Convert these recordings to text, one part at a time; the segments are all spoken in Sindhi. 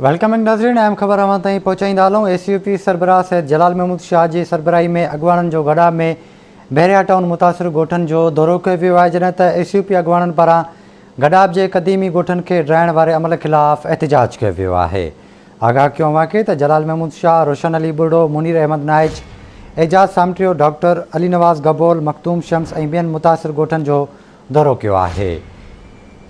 Welcome back ناظرين اهم خبر اوهان تائين پهچائيندا هلون ايس يو پي سربراهه سيد جلال محمود شاهه جي سربراهي ۾ اڳواڻن جو گڏاپ ۾ بحريا ٽائون متاثر ڳوٺن جو دورو ڪيو ويو آهي جڏهن ته ايس يو پي اڳواڻن پاران گڏاپ جي قديمي ڳوٺن کي ڊاهڻ واري عمل خلاف احتجاج ڪيو ويو آهي آگاهه ڪيو اوهان کي ته جلال محمود شاهه روشن علي ٻرڙو منير احمد نائچ اعجاز سامٽيو ڊاڪٽر علي نواز گبول مخدوم شمس ۽ ٻين متاثر ڳوٺن جو دورو ڪيو آهي.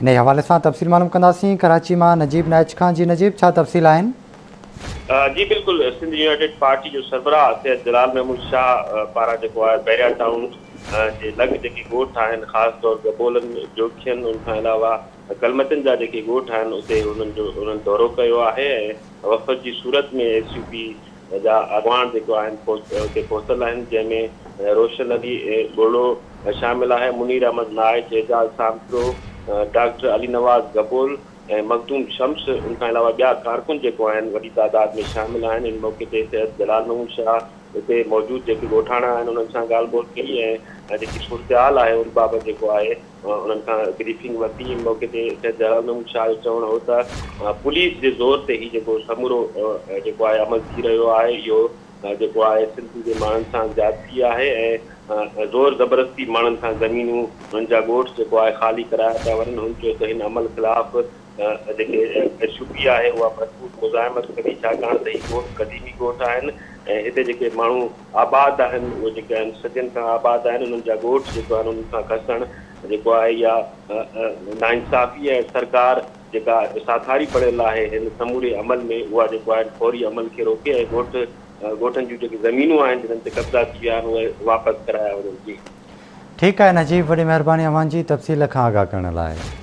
انهي حوالي سان تفصيل معلوم ڪنداسين ڪراچي مان نجيب نائچ کان جي نجيب ڇا تفصيل آهن؟ جي بلڪل سنڌ يونائيٽيڊ پارٽي جو سربراهه سيد جلال محمود شاهه پاران جيڪو آهي بحريا ٽائون جي لڳ جيڪي ڳوٺ آهن خاص طور گبولن جوکين ان کان علاوه ڪلمتين جا جيڪي ڳوٺ آهن اتي انهن جو انهن دورو ڪيو آهي ۽ وفد جي صورت ۾ ايس يو پي جا اڳواڻ جيڪو آهن اتي پهتل آهن جنهن ۾ روشن علي ٻرڙو شامل آهي، منير احمد نائچ، اعجاز سامٽرو، ڊاڪٽر علي نواز گبول ۽ مخدوم شمس ان کان علاوه ٻيا ڪارڪن جيڪو آهن وڏي تعداد ۾ شامل آهن ان موقعي تي سيد جلال محمود شاهه اتي موجود جيڪي ڳوٺاڻا آهن انهن سان ڳالهه ٻولهه ڪئي ۽ جيڪي صورتحال آهي ان بابت جيڪو آهي انهن کان بريفنگ ورتي ان موقعي تي سيد جلال محمود شاهه جو چوڻ هو ته پوليس جي زور تي هي جيڪو سمورو جيڪو آهي عمل ٿي رهيو آهي اهو جيڪو آهي سنڌ جي ماڻهن سان زيادتي آهي ۽ زور زبردستي ماڻهن کان زمينون انهن جا ڳوٺ جيڪو آهي خالي ڪرايا پيا وڃن هن چيو ته هن عمل خلاف جيڪي ايس يو پي آهي اها ڀرپور مزاحمت ڪندي ڇاڪاڻ ته هي ڳوٺ قديمي ڳوٺ آهن ۽ هتي جيڪي ماڻهو آباد آهن اهي جيڪي آهن صدين کان آباد آهن انهن جا ڳوٺ جيڪو آهن انهن کان کسڻ جيڪو آهي اها ناانصافي ۽ سرڪار جيڪا ساٿاري بڻيل آهي هن سموري عمل ۾ اها جيڪو آهن فوري عمل کي روڪي ۽ ڳوٺ ڳوٺن جون جيڪي زمينون آهن جنهن تي قبضا ٿي ويا آهن اهي واپس ڪرايا وڃن جي. ٺيڪ آهي نجيب وڏي مهرباني اوهان جي تفصيل کان آگاهه ڪرڻ لاء.